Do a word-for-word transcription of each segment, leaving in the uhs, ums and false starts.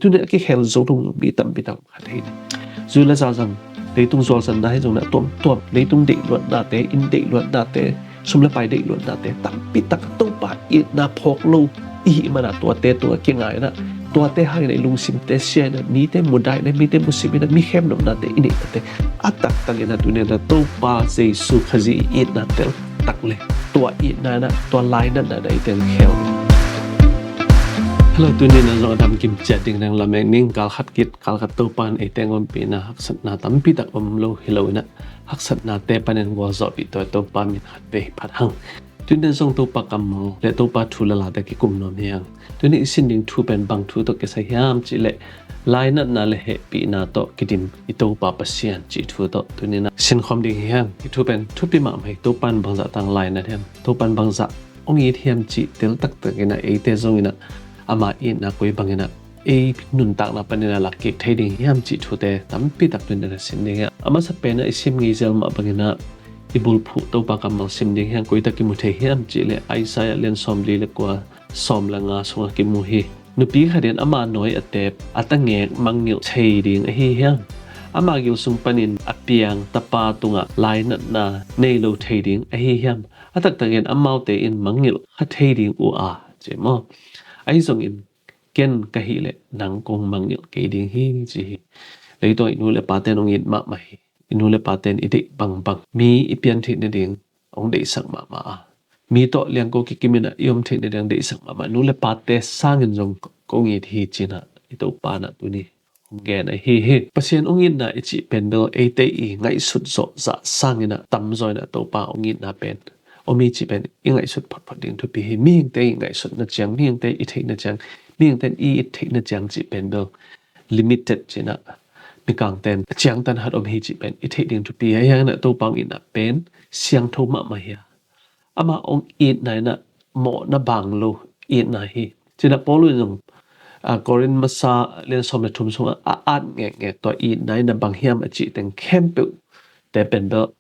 Tuni a kikhel zo lo mi tampi tak om kha thei. Zu le za zang, leitung zualzanna hi zong na tuamtuam, leitung deihluatnate, inn deihluatnate, sum le pai deihluatnate tampi tak Topa itna phawk lo i hih mana tuate tungah kingaina, tuate hangin i lungsimte siaina, mite mudaina, mite musimina, mi khemnopnate i neihte a taktakina tuni na Topa Jesu Khazih i itna tel tak le tua itna na, tua lainatna na i teng khel. Hello, tuni na zong a dam kim ciat ding dang lamek ning, kalkhat kit kalkhat Topa in ei teng ompihna haksatna tampi tak om lo hi lo ina, haksatnate panin gualzawhpih tua Topa min khat vei phat hang. Tuni na zong Topa kammal le Topa thu le late kikum nuam hi hang. Tuni i sin ding thu pen bang thu tawh kisai hiam cih leh lainatna le hehpihna tawh kidim i Topa Pasian cih thu tawh tuni na sinkhawm ding hi hang. I thu pen thupi mahmah hi. Topa in bangzah tang lainat hiam, Topa in bangzah hong it hiam cih tel taktak ina eite zong ina ama itna koi bang ina ei nuntakna panin a lakkik thei ding hiam cih thute tampi tak tuni na sin ding hi. A masa pen a i sim ngei zel mah bang ina i bulphuh Topa kammal sim ding hi hang. Koi tak kimu thei hiam cih leh Isaiah lian sawmli le kua, sawm le nga sungah kimu hi. Nupi khat in ama nawi a teep a tangek mangngilh thei ding ahi hiam? Ama gil sung panin a piang tapa tungah lainatna nei lo thei ding ahi hiam? A taktakin amaute in mangngilh kha thei ding uh a, ci maw? Ahi zongin ken ka hih leh nang kong mangngilh kei ding hi, ci hi. Leitung i nu le paten hong it mahmah hi. I nu le paten i deih bangbang mi i pian theih nading hong deihsak mahmah a, mi tawh liangko kikim ina i om theih nading hong deihsak mahmah nu le pate sangin zong kong it hi, ci ina i Topa na tuni hong gen ahi hi. Pasian hong itna i cih pen bel eite i ngaihsut zawh zah sangin a tamzaw ina Topa hong itna pen om hi cih pen i ngaihsut photphot ding thupi hi. Mihingte i ngaihsutna ciang, mihingte i theihna ciang, mihingte i it theihna ciang cih pen bel limited ci ina mikangten ciangtan hat om hi cih pen i theih ding thupi hi. Ahi hangin a Topa hong itna pen siangtho mahmah hi a, ama hong itna ina mawhna bang lo itna hi, ci ina Paul in zong, a, Korin masa lian sawm le thum sungah a at ngekngek tua itna ina bang hiam a cih teng khempeuh te pen bel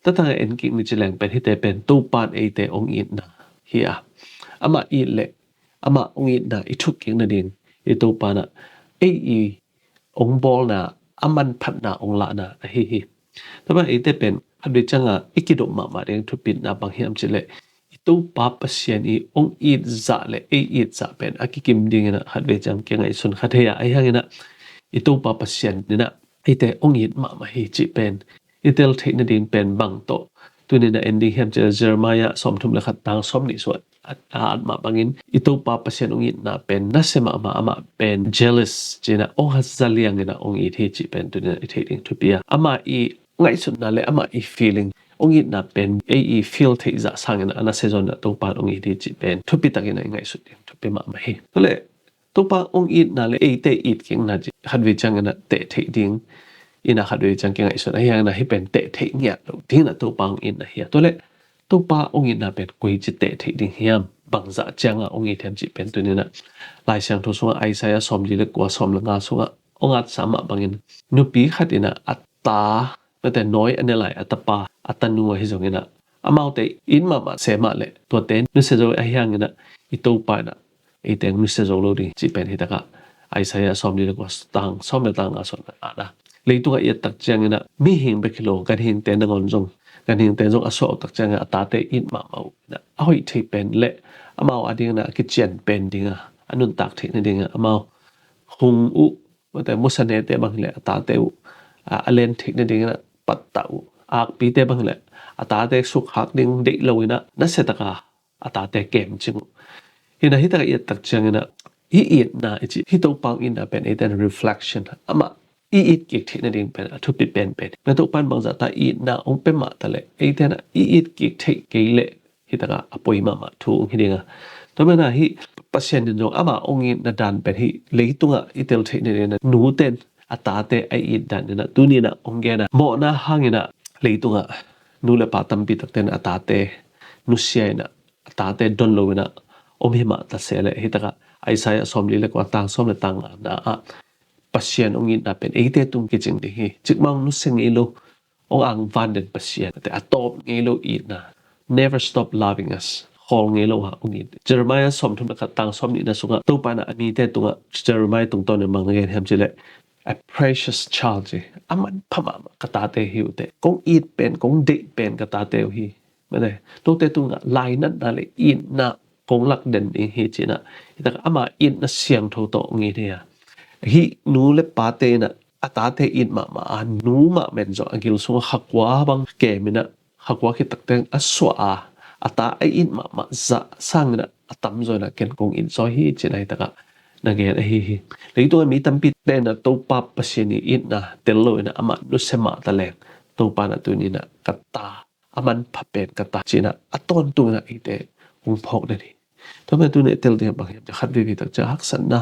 tatang a en kik ni ci leng pen hite pen Topa in eite hong itna hi a, ama it leh ama hong itna i thuk kik nading i Topa na ei i hong bawlna, a manphatna hong lahna ahi hi. Tua ban eite pen khatvei cianga i kidop mahmah ding thupitna bang hiam cih leh i Topa Pasian i hong it zah le ei it zah pen a kikim ding ina khatvei ciang kingaihsun kha thei a, ahi hangin a i Topa Pasian ina eite hong it mahmah hi cih pen i tel theih nading pen bang tawh tuni na en ding hiam cih leh Jeremiah sawmthum le khat tang sawmnih sungah a at mah bangin i Topa Pasian hong itna pen nasia mahmah, amah pen jealous ci ina hong hat zaliang ina hong it hi cih pen tuni na i theih ding thupi a, ama i ngaihsutna le ama i feeling, hong itna pen ei i feel theih zah sangin a nasia zaw ina Topa in hong it hi cih pen thupi tak ina i ngaihsut ding thupi mahmah hi. Tua leh Topa hong itna le eite it kikna ci khatvei ciang ina teh theih ding ina khatvei ciang kingaihsun, ahi hangin a hih pen teh theih ngiat lo ding ina Topa hong itna hi a. Tua leh Topa hong itna pen koici teh theih ding hiam, bangzah cianga hong it hiam cih pen tuni na Lai Siangtho sungah Isaiah sawmli le kua, sawm le nga sungah hong atsa mah bangin nupi khat ina a ta, mate nawi a ne lai a tapa, a tanu ahi zongin a amaute it mahmah se mah leh tuate nusia zo ahi hangin a i Topa ina eite hong nusia zo lo ding cih pen hi takah Isaiah sawmli le kua tang sawm le tang nga sungah a at a. Leitungah i et tak ciangin a mihing bek hi lo ganhingte nangawn zong, ganhingte zong a suah uh tak ciangin a tate it mahmah uh ina a hoih thei pen le amau a dingin a kician pen dinga, a nuntak theih nadinga amau hung uh, mate musanete bang hi leh a tate uh a, a len theih nadingin a pattah uh, akpite bang hi leh a tate sukkhak ding deih lo ina nasia taka a tate kemcing uh. Hi ina hi takah i et tak ciangin a hih itna i cih, hih Topa hong itna pen eite in reflection, amah i it kik theih nading pen a thupi penpen. Na Topa in bangzah ta itna hong pia mah ta leh eite in a i it kik theih kei leh hi takah a poi mahmah thu hong hi dinga. Tua manin a hih Pasian in zong ama hong itna dan pen hih leitungah i tel theih nading ina nute in a tate a it dan ina tuni ina hong gen a, mawhna hangin a leitungah nu le pa tampi takte in a tate nusia ina a tate don lo ina om hi mah ta se leh hi takah Isaiah sawmli le kua tang sawm le tang nga na ah Pasian hong itna pen eite tung kicing ding hi. Cikmah hong nusia ngei lo, hong ang van den Pasian, a tawp ngei lo itna, never stop loving us, khawl ngei lo a hong it. Jeremiah sawmthum le khat tang sawmnihna sungah Topa in a mite tungah Jeremiah tungtawn in bang na gen hiam cih leh, "A precious child," ci, a manpha mahmah ka tate hi uh teh, kong it pen, kong deih pen ka tate uh hi. Mate, note tungah lainatna le itna kong lak den ding hi ci-in ah, hi takah ama itna siangtho tawh hong it hi a. Hih nu le pate in ah a tate it mahmah a, nu mah men zong a gil sungah khakua bang kem in ah, khakua khit takte a suah a, a ta a it mahmah zah sangin ah a tamzaw in ah ken kong it zaw hi ci-in ah hi takah na gen ahi hi. Leitungah mi tampite in ah Topa Pasian i itna tel lo in ah amah nusia mah taleng, Topa in ah tuni in ah ka ta, a manpha pen ka ta ci-in ah a tawntungin ah eite hong phawk den hi. Tua manin tuni in ah i tel ding bang hiam cih leh, khat veivei tak ciang haksatna,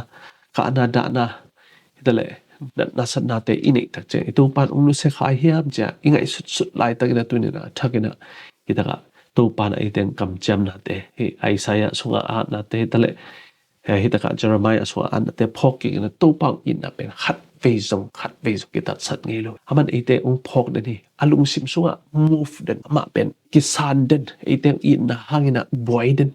kahna, dahna, hi taleh natna satnate i neih tak ciang i Topa in hong nusia kha hiam cih i ngaihsutsut laitakin ah tuni in ah a thakin ah hi takah Topa in ah eite kamciamnate, hi Isaiah sungah a atnate hi taleh, hi takah Jeremiah sungah a atnate phawk kik in ah Topa hong itna pen khat vei zong, khat vei zong kitatsat ngei lo. Aman eite hong phawk den hi, a lungsim sungah move den, amah pen kisan den, eite hong itna hangin ah buai den,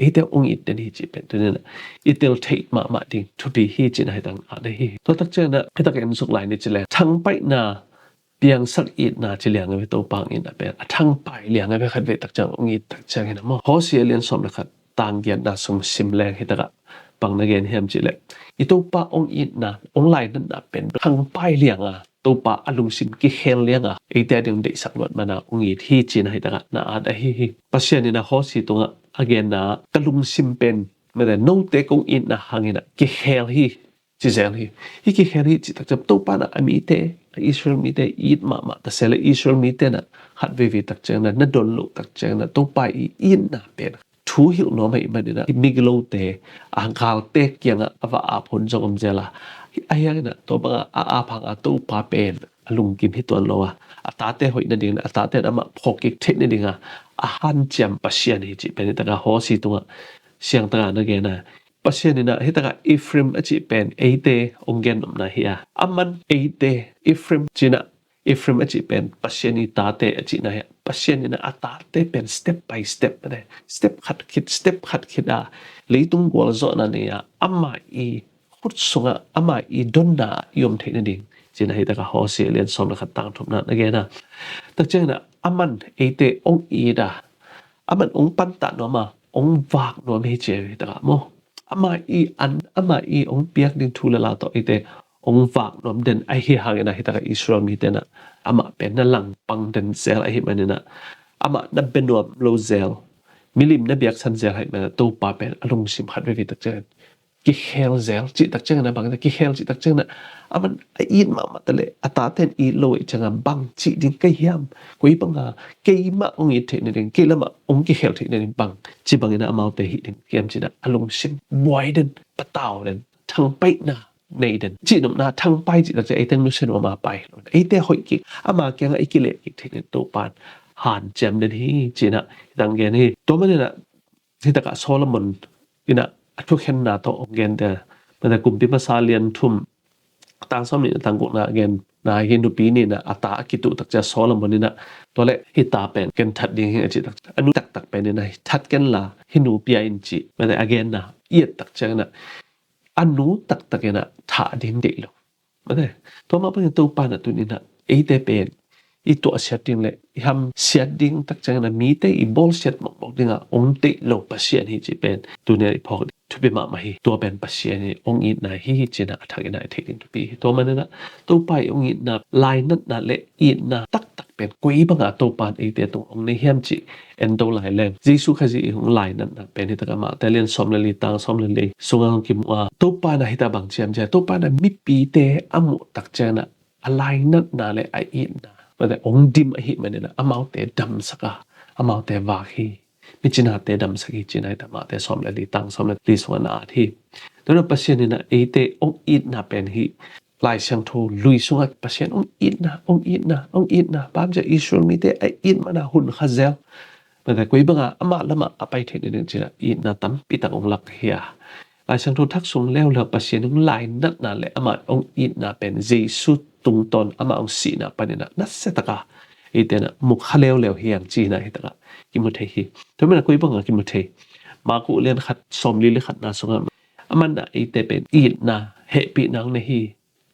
eite hong it den hi cih pen tuni in ah i tel theih mahmah ding thupi hi ci-in ah hi takah na hi. Tua tak ciangin ah hi takah en suk lai ni ci leng, thangpaihna, piangsak itna ci liang a ve, Topa hong itna pen a thangpai liang a ve, khat veivei tak ciang hong it tak ciangin ah maw. Hosea lian sawm le khat tang giatna sung sim leng hi takah bang na gen hiam cih leh, i Topa hong itna, hong lainatna pen thangpai liang a, Topa a lungsim kikhel liang a, eite a ding deihsak luat man a hong it hi ci-in ah hi takah na at ahi hi. Pasian in ah Hosea tungah a genna, ka lungsim pen, mate, note kong itna hangin ah kikhel hi, ci zel hi. Hih kikhel hi cih tak ciang Topa in ah a mite, a Israel mite it mahmah ta se leh, Israel mite in ah khat veivei tak ciangin ah na don loh tak ciangin ah Topa i itna pen thu hilh nuam ahih manin ah migilote, a galte kiangah a va ap hun zong om zel a, ahi hangin ah tua bangah a ap hang a Topa pen a lungkim hi tuan lo a, a tate hoih nading, a tate in amah phawk kik theih nading a, a hanciam Pasian hi cih pen hi takah Hosea tungah siangtho a na gen a. Pasian in ah hi takah Ephraim a cih pen eite hong gennopna hi a, aman eite Ephraim ci-in ah, Ephraim a cih pen Pasian i tate a cihna hi a. Pasian in ah a tate pen step by step, step khat khit, step khat khit a, leitung gualzawhna nei a, ama i khut sungah ama i donna i om theih nading ci-in ah hi takah Hosea lian sawm le khat tang thumna na gen a. Tak ciangin ah aman eite hong it a, aman hong pantah nuam a, hong vak nuam hi ci hi takah maw. Ama i an, ama i hong piak ding thu le la tawh eite hong vak nuam den ahi hangin ah hi takah Israel mite in ah amah pen na langpang den zel ahih manin ah, amah na bia nuam lo zel, milim na biaksan zel ahih manin ah Topa pen a lungsim khat veivei tak ciangin kikhel zel cih tak ciangin ah, bang kikhel cih tak ciangin ah, aman a it mahmah ta leh a tate in it lo ahih ciangin ah bang cih ding ka hiam, koi bang a keimah hong it theih nading, kei lamah hong kikhel theih nading bang ci bangin ah amaute hih ding hiam ci-in ah a lungsim buai den, patau den, thangpaihna nei den. Cihnopna thangpai cih tak ciang eite hong nusia nuam a pai lo, eite hoih kik, ama kiangah i kileh kik theih nading Topa in hanciam den hi ci-in ah hi tang gen hi. Tua manin ah hi takah Solomon in ah a thukhenna tawh hong gente, mate, Kumpi Masa lian thum tang sawmnihna tang gukna a genna hi, nupi nih in ah a ta a kituh tak ciang Solomon in ah, tua leh hih ta pen ken that ding hi a cih tak ciang, a nu taktak pen in ah, that ken la hih nu pia in ci, mate, a genna i et tak ciangin ah a nu taktak in ah thah ding deih lo. Mate, tua mah bangin Topa in ah tuni in ah eite pen i tuahsiat ding le i hamsiat ding tak ciangin ah, mite i bawlsiat mawkmawk ding a hong deih lo Pasian hi cih pen tuni in ah i phawk ding thupi mahmah hi. Tua pen Pasian i hong itna hi hi ci-in ah a thakin ah i theih ding thupi hi. Tua manin ah Topa i hong itna, lainatna le itna taktak pen koi bang a Topa in eite tung hong nei hiam cih en to lai leng, Jesu Khazih i hong lainatna pen hi takah Mate lian sawm le li tang sawm le li sungah hong kimu a, Topa in ah hi ta bang ci hiam cih leh, Topa in ah mipite a muh tak ciangin ah a lainatna le a itna, mate, hong dim ahih manin ah amaute damsak a, amaute vak hi. Micinate damsak hi ci-in ah hi ta, Mate sawm le li tang sawm le li sungah na at hi. Tua in ah Pasian in ah eite hong itna pen hih Lai Siangtho lui sungah Pasian hong itna, hong itna, hong itna, bang hiam cih leh Israel mite a it man a hun kha zel, mate, koi bang a amah lamah a pai theih nading ci-in ah itna tampi tak hong lak hi a. Lai Siangtho Thak sung leuleu Pasian hong lainatna le amah hong itna pen Jesu tungtawn amah hong sihna panin ah nasia tak a eite in ah mu kha leuleu hi hang ci-in ah hi takah kimu thei hi. Tua manin a koi bangah kimu thei. Marku lian khat sawmli le khatna sungah, aman ah eite pen itna, hehpihna hong nei hi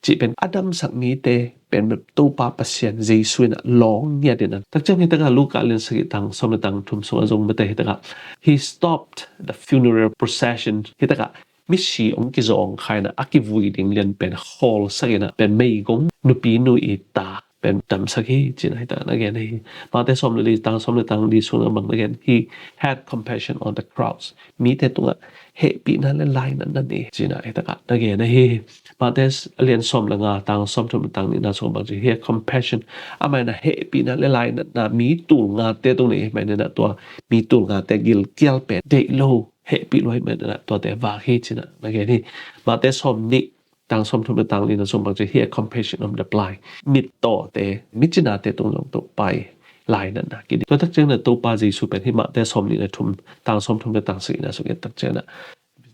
cih pen a damsak mite pen Topa Pasian Jesu in ah lawng ngiat in ah. Takciang hitakah Luka lian sagih tang sawm le tang thum sungah zong mate hitakah, he stopped the funeral procession. Hitakah misi hong kizawng kha in ah a kivui ding lian pen khawlsak in ah pen meigong nupi nu i ta pen damsak hi ci-in ah hitakah na gen ahi hi. Mate sawm le li tang sawm le tang li sungah bang na gen, he had compassion on the crowds. Mite tungah hehpihna le lainatna nei ci-in ah hitakah na gen ahi hi. Mate a lian sawm le nga tang sawm thum le tang nihna sungah bang ci, he had compassion. Amah in ah hehpihna le lainatna mi tul ngate tung nei hi manin ah tua mi tul ngate gilkial pen deih lo, hehpih lo hi manin ah tuate vak hi ci-in ah na gen hi. Mate sawm nih tang sawm thum le tang lina sung bang ci, he had compassion of the blind. Mittawte, micinate tung zong Topa i lainatna kiding. Tua takciang na Topa Jesu pen hi Mate sawm nih le thum tang sawm thum le tang sagihna sung et takciang na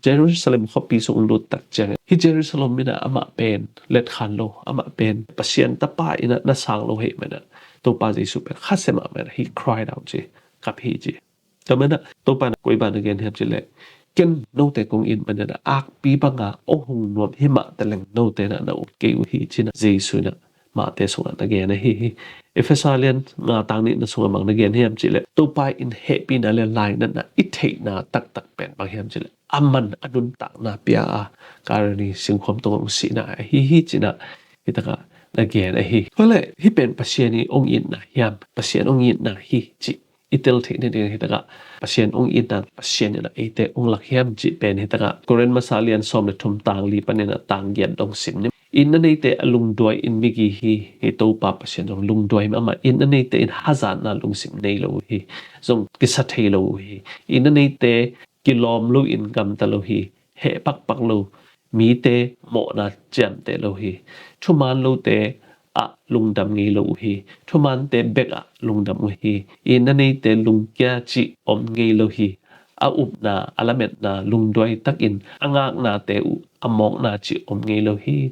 Jerusalem khuapi sung lut takciang, hi Jerusalem mi in ah amah pen letkhan lo, amah pen Pasian tapa in ah na sang lo hi manin ah Topa Jesu pen khasia mahmah in ah he cried out ci, kap hi ci. Tua manin ah Topa in ah koi bang na gen hiam cih leh, ken note kong it manin ah akpi banga hong hung nuam himah taleng note in ah na ut kei uh hi ci-in ah Jesu in ah Mate sungah na gen ahi hi. Efesa lian nga tang nihna sungah bang na gen hiam cih leh, Topa in hehpihna le lainatna i theihna taktak pen bang hiam cih leh, aman a nuntakna pia a, Kalvari singkhuam tungah hong sihna ahi hi ci-in ah hitakah na gen ahi hi. Tua leh hih pen Pasian i hong itna hiam, Pasian hong itna hi cih i tel theih nading hitakah Pasian hong itna, Pasian in ah eite hong lak hiam cih pen hitakah Korin masa lian sawm le thum tang li panin ah tang giat dong sim ni. Itna neite a lungduai in migi hi. Hi Topa Pasian zong lungduai mahmah. Itna neite in hazatna lungsim nei lo uh hi. Zong kisa thei lo uh hi. Itna neite kilawm loin gamta lo hi. Heh pakpak lo, mite mawhna ciamteh lo hi. Thuman lote ah lungdam ngei lo uh hi. Thumante bekah lungdam uh hi. Itna neite lungkia cih om ngei lo hi. A upna, a lametna lungduai takin a ngaknate uh a mawkna cih om ngei lo hi.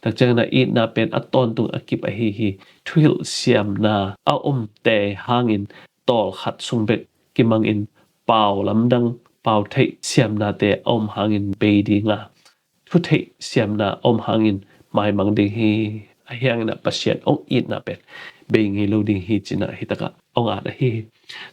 Takciang na itna pen a tawntung a kip ahi hi. Thuhilh siamna a omte hangin tawlkhat sung bek kimangin pau lamdang, pau theih siamnate a om hangin bei dinga, thutheih siamna a om hangin maimang ding hi. Ahi hangin ah Pasian hong itna pen bei ngei lo ding hi ci-in ah hitakah hong at ahi hi.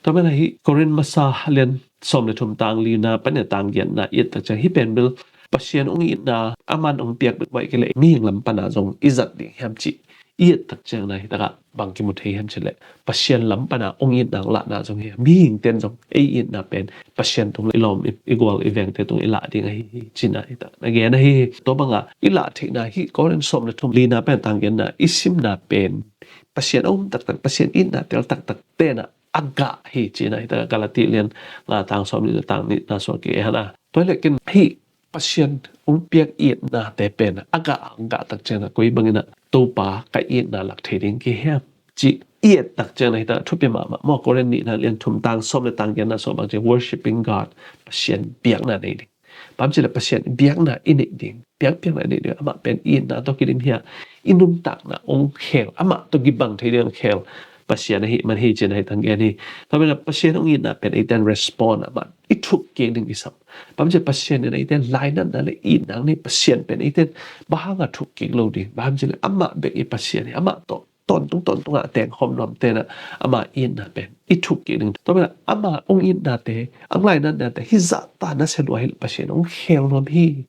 Tua manin ah hih Korin masa lian sawm le thum tang lina panin ah tang giatna i et takciang hih pen bel Pasian hong itna aman hong piak bek baih kei leh mihing lam pana zong i zat ding hiam cih i et takciang na hitakah bang kimu thei hiam cih leh, Pasian lam pana hong itna hong lahna zong hi a, mihingte'n zong ei itna pen Pasian tung i lawm, i, i gual, i vengte tung i lah ding ahi hi ci-in ah hitakah na gen ahi hi. Tua banga i lah theihna hih Korin sawm le thum lina pen tang giatna i simna pen Pasian a um taktak, Pasian itna tel taktak te'n ah a gah hi ci-in ah hitakah Galati lian nga tang sawm nihna tang nihna sungah ki-en a. Tua leh ken hih Pasian hong piak itnate pen a gah, a gah takciang na koi bangin ah Topa ka itna lak thei ding ka hi hiam cih i et takciang na hitakah thupi mahmah maw. Korin nihna lian thum tang sawm le tang giatna sungah bang ci, worshipping God, Pasian biakna nei ding. Bang ci leh Pasian biakna i neih ding, biak biakna i neih ding. Amah pen itna tawh kidim hi a, i nuntakna hong khel, amah tawh kibang thei ding hong khel Pasian ahih man hi ci-in ah hitakah gen hi. Tua manin ah Pasian hong itna pen eite'n respond, amah i thuk kik ding kisam. Bang ci Pasian in eite lainatna le itna nei, Pasian pen eite bang hanga thuk kik lo ding. Bang ci leh amah bek i Pasian hi, amah tawh tawntung tawntungah a tengkhawm nuamte'n ah ama itna pen i thuk kik ding. Tua manin ah ama hong itnate, hong lainatnate hih zahta nasia lua hi leh Pasian hong khel nuam hi.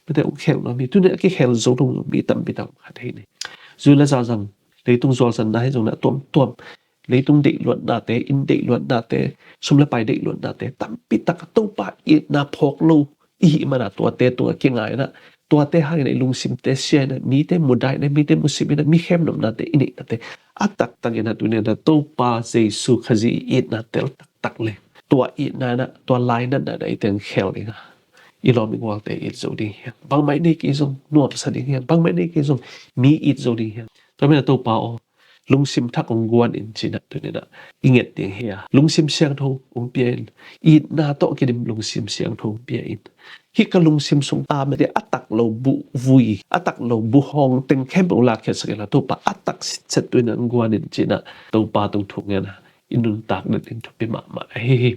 Mate hong khel nuam hi. Tuni a kikhel zo lo mi tampi tak om kha thei ni. Zui le zazang, leitung zualzanna hi zong na tuamtuam, leitung deihluatnate, inn deihluatnate, sum le pai deihluatnate tampi tak Topa itna phawk lo i hih manin ah tuate tungah kingai in ah, tuate hangin ah i lungsimte sia in ah, mite mudai in ah, mite musim in ah, mi khemnopnate i neihnate a taktak in ah tuni in ah Topa Jesu Khazih i itna tel taktak le tua itna in ah, tua lainatna in ah eite hong khel ding a, i lawm i gualte it zo ding hi hang. Bangmah i nei kei zong nuamsa ding hi hang. Bangmah i nei kei zong mi it zo ding hi hang. Tua manin ah Topa aw, lungsim thak hong guan in ci-in ah tuni in ah i nget ding hi a, lungsim siangtho hong pia in. Itna tawh kidim lungsim siangtho hong pia in. Hih ka lungsim sung a mete a tak lo bu vui, a tak lo bu hong teng khempeuh hong lakkhiatsak in la Topa, a tak sitset tuni in ah hong guan in ci-in ah Topa tung thu ngen a, i nuntak den ding thupi mahmah ahi hi.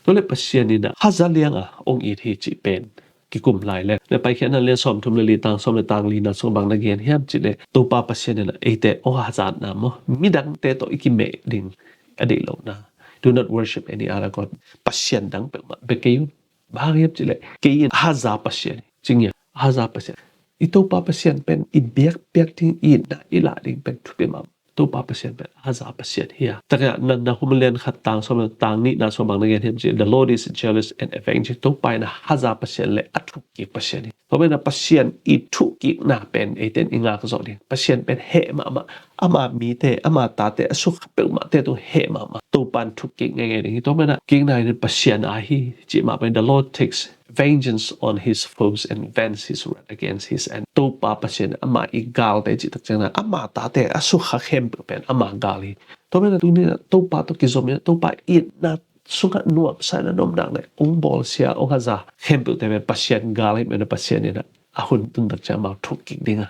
Tua le Pasian in a haza liang a ong it hi cih pen kikum lai le, le Paikhiatna lian sawmthum le li tang sawm le tang li na sung bang na gen hiam cih le, Topa Pasian in a eite ong hazatna maw, midangte tawh i kimeh ding a deih lohna. Do not worship any other god. Pasian dang peuhmah bia kei un. Bang hang hiam cih le, kei in haza Pasian hi. Cing ia, haza Pasian. I Topa Pasian pen i biakpiak ding, i itna i lah ding pen thupi mahmah. Topa Pasian pen haza Pasian hi a. Takah na, Nahum lian khat tang sawm, tang nih na sung bang na gen hiam cih le, the Lord is jealous and avenging. Topa in a haza Pasian le a thukkik Pasian hi. Tua pen a Pasian i thukkikna pen eite in i ngak zawh ding. Pasian pen heh mahmah. Ama mite, ama tate a sukha peuhmahte tung heh mahmah. Topa in thukkik ngeingei ding hi. Tua pen a kikna in Pasian a hi cih mah pen, the Lord takes vengeance on his foes and vents his wrath against his enemies. Topa Pasian ama i galte cih tak ciangin a, ama tate a sukha khempeuh pen ama gal hi. Tua pen a tuni in a Topa tawh kizom in a, Topa itna sungah nuamsa in a, nuamsa in a ong bawlsia, ong haza khempeuhte pen Pasian gal hi, pen a Pasian in a a hun tun tak ciang amau thukkik ding a.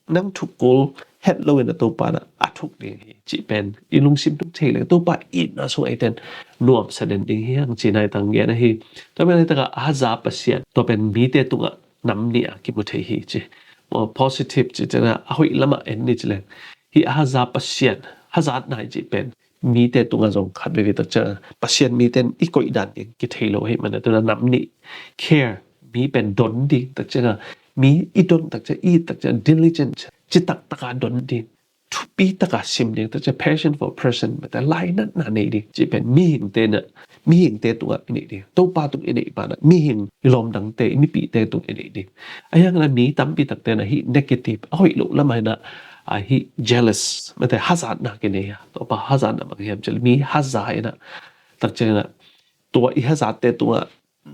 Nang thuk kul het lo in a Topa in a a thuk ding hi cih pen i lungsim tung thei leng, Topa itna sung eite in nuamsa den ding hi hang cih na hi tang gen ahi. Tua pen a hi takah a haza Pasian, tua pen mite tungah nam nih a kimu thei hi ci. Maw, positive cih ciangin a, a hoih lamah en ni ci leng, hih a haza Pasian, hazatna hi cih pen mite tungah zong khat veivei tak ciang a Pasian mite in i koih dan ding kithei lo hi. Mana tuna nam nih, care, mi pen don ding tak ciang a, mi i don tak ciang, i it tak ciang, diligent, citak taka don ding, thupi taka sim ding tak ciang, passion for person, mate lainatna nei ding cih pen mihingte in a, mihingte tungah i neih ding. Topa tung i neih banah mihing i lawmdangte, i mipihte tung i neih ding. A hiang na mi tampi takte na hih negative, a hoih loh lamah in a, a hih jealous, mate hazatna kinei a. Topa hazatna bang hiam cih le, mi haza in a, tak ciang in a, tua i hazate tungah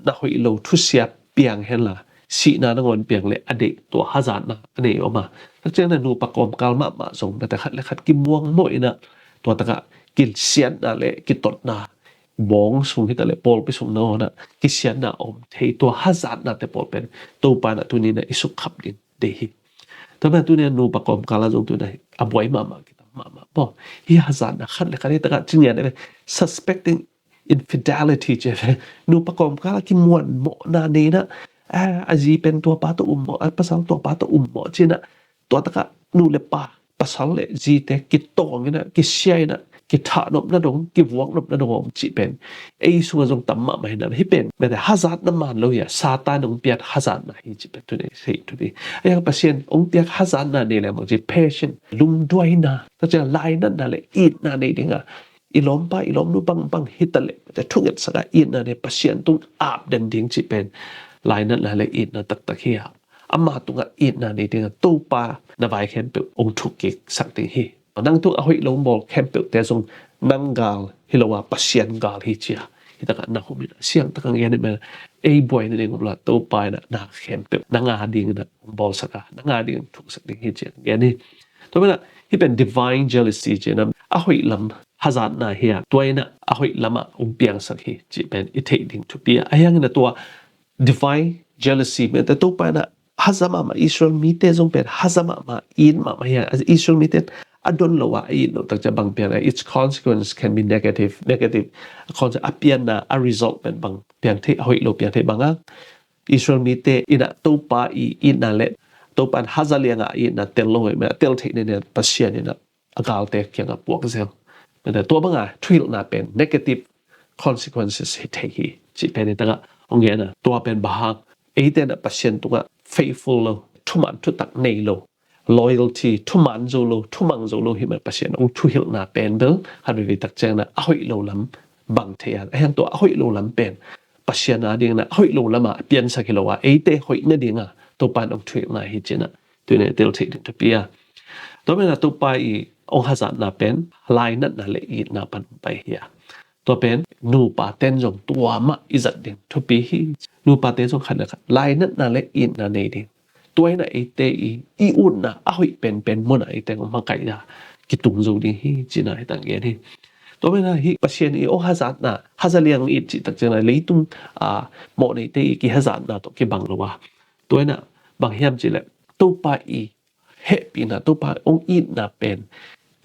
na hoih lo thusia piang henla, sihna nangawn piang le a deih, tua hazatna a nei om a. Tak ciang in a nupa kawmkal mahmah zong, mate khat le khat kimuang mawh in a, tua takah kisiatna le kitotna, bawng sung hi ta le pawlpi sung nangawn a kisiatna om thei, tua hazatnate pawl pen Topa in a tuni in a i sukkhap ding deih hi. Tua pen a tuni in a nupa kawmkal ah zong tuni in a a buai mahmah kitam mahmah. Maw, hih hazatna khat le khat hi takah cing in a, suspecting infidelity ci ve. Nupa kawmkal ah kimuan mawhna nei in a, a, a zi pen tua pa tawh um mawh, a pasal tua pa tawh um mawh ci in a, tua takah nu le pa, pasal le zite kitawng in a, kisia in a, kithahnopna dong, kivuaknopna dong om cih pen ei sungah zong tam mahmah hi in a. Hih pen, mate hazatna man lo hi a, Satan hong piak hazatna hi cih pen tuni in a thei thupi. A hiang Pasian hong piak hazatna nei leng bang ci, passion, lungduaina, tak ciang lainatna le itna nei ding a, i lawmpa, i lawmnu bangbang hi ta le, mate thungetsak a itna nei, Pasian tung ap den ding cih pen lainatna le itna taktak hi a. Ama tungah itna nei ding a, Topa na vai khempeuh hong thukkiksak ding hi. Nang tung a hoih lo bawl khempeuhte zong nang gal hi lo a, Pasian gal hi ci a. Hih takah Nahum in a siang takah gen hi mah, ei buaina ding om lo a, Topa in a na khempeuh nang a ding in a hong bawlsak a, nang a ding in thuksak ding hi ci a gen hi. Tua pen a hih pen divine jealousy ci in a, a hoih lam hazatna hi a, tua in a a hoih lamah hong piangsak hi cih pen i theih ding thupi a. A hiang in a tua divine jealousy, mate Topa in a haza mahmah, Israel mite zong pen haza mahmah, it mahmah hi a. Israel mite a don lo a, a it loh tak ciang bang piang a, its consequence can be negative, negative consequence, a pianna, a result pen bang piang thei, a hoih lo piang thei bang a. Israel mite in a Topa i itna le Topa in haza liang a itna tel lo hi, mate tel theih nei in a Pasian in a a galte kiangah puak zel. Mate tua bang a thuhilhna pen negative consequences hi thei hi cih pen hi takah hong gen a. Tua pen bang hang, eite in a Pasian tungah faithful lo, thuman thutak nei lo, loyalty, thuman zo lo, thumang zo lo hi mah, Pasian hong thuhilhna pen bel khat veivei tak ciang in a a hoih lo lam bang thei a. A hiang tua a hoih lo lam pen Pasian a ding in a a hoih lo lamah a piansak hi lo a, eite hoih nading a Topa in hong thuhilhna hi ci in a, tuni in a tel theih ding thupi a. Tua pen a Topa i hong hazatna pen lainatna le itna pan hong pai hi a. Tua pen nupa ten zong tua mah i zat ding thupi hi. Nupa ten zong khat le khat lainatna le itna nei ding. Tua in a eite i, i utna a hoih penpen mun a eite hong makaih a kitung zo ding hi ci in a hi tang gen hi. Tua pen a hih Pasian i hong hazatna, haza liang it cih tak ciang a leitung a mawhneite i kihazatna tawh kibang lo a. Tua in a bang hiam cih le, Topa i hehpihna, Topa hong itna pen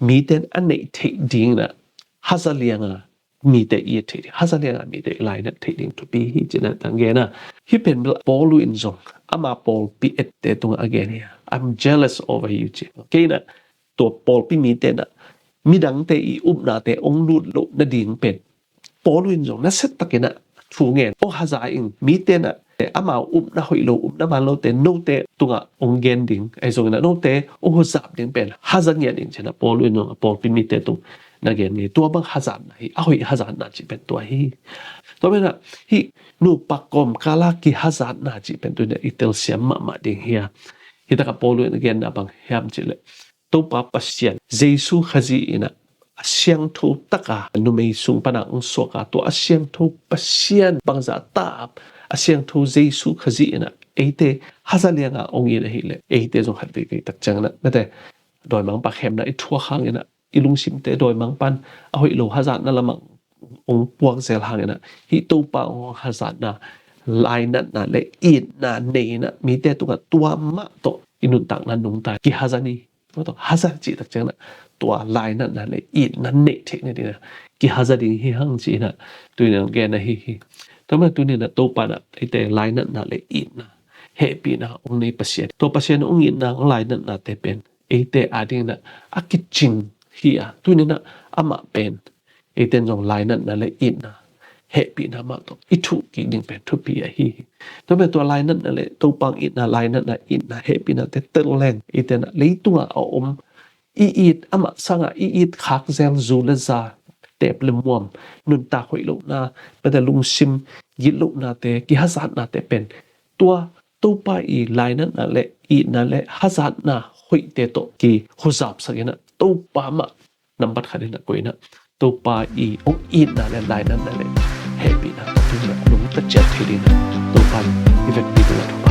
mite in a neih theih ding in a haza lianga mite i et theih ding, haza lianga mite i lainat theih ding thupi hi ci-in ah tang gen a. Hih pen Paulu in zong ama pawlpi ette tungah a gen hi a, "I'm jealous over you," ci. Kei in ah tua pawlpi mite in ah midangte i upnate hong lut loh nading pen Paulu in zong nasiatakin ah thu ngen, "Hong haza ing, mite in ah amau upna hoih lo, upna man lote note tungah hong gen ding, ahi zongin ah note hong huzap ding pen haza ngiat ing," ci-in ah Paulu in zong a pawlpi mite tung na gen ngei. Tua bang hazatna hi, a hoih hazatna cih pen tua hi. Tua manin ah hih nupa kawmkala kihazatna cih pen tu-in ah i telsiam mahmah ding hi a. Hih takah Paulu in a genna bang hiam cih leh, Topa Pasian Jesu Khazih in ah a siangtho taka numei sung pana hong suak a, tua a siangtho Pasian bangzah ta a siangtho Jesu Khazih in ah eite haza lianga hong it ahih leh eite zong khat veivei tak ciangin ah mate dawimangpa khemna i thuak hangin ah i lungsimte dawimangpa'n a hoih lo hazatna lamah hong puak zel hangin ah hih Topa hong hazatna, lainatna le itna nei in ah mite tungah tua mah tawh i nuntakna nungta kihaza ni. Tua tawh haza cih tak ciangin ah tua lainatna le itna neih theih nadingin ah kihaza ding hi hang ci-in ah tu-in ah gen ahi hi. Tua manin ah tu-in ah Topa in ah eite lainatna le itna, hehpihna hong nei Pasian, tua Pasian hong itna hong lainatnate pen eite adingin ah a kicing hi a, tu-in ah amah pen eite'n zong lainatna le itna, hehpihna mah tawh i thuh kik ding pen thupi ahi hi. Tua manin tua lainatna le Topa hong itna, lainatna, itna, hehpihnate tel leng eite'n ah leitungah a om i it, amah sangah i it khak zel, zu le za, teep le muam, nuntak hoih lohna, mate lungsim gitlohnate, kihazatnate pen tua Topa i lainatna le itna le hazatna hoihte tawh kihuzapsak in ah Topa mah nambat khat in ah koih in ah Topa i hong itna le lainatna le hehpihna tawh tu-in ah nungta ciat thei dingin ah Topa in i vekpi dingin ah